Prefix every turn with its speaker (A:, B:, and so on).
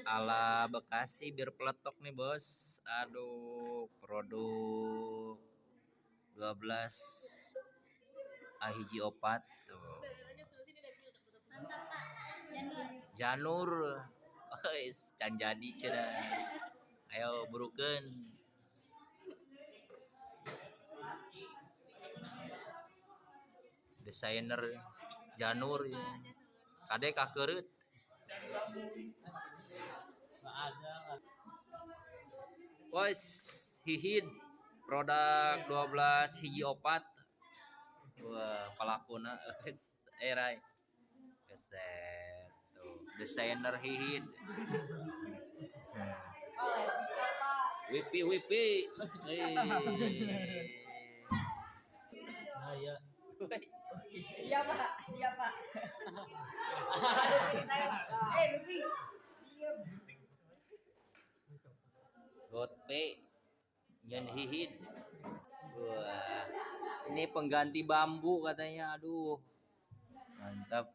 A: Ala Bekasi bir peletok nih bos. Aduh, produk 12 ahiji opat tuh.
B: Mantap Pak. Janur.
A: Janur. Wes, can jadi cenah. Ayo burukeun. Desainer Janur ya. Kade kakereut. Wes, hihid produk 12 hiji opat. Wah, pelakuna rai. Keset tuh, desainer hihid. Wipi wipi.
C: Nah, iya.
D: Iya Pak, siap Pak. Lupi. Diem.
A: Gotpe nyen hihid. Wah, ini pengganti bambu katanya. Aduh. Mantap.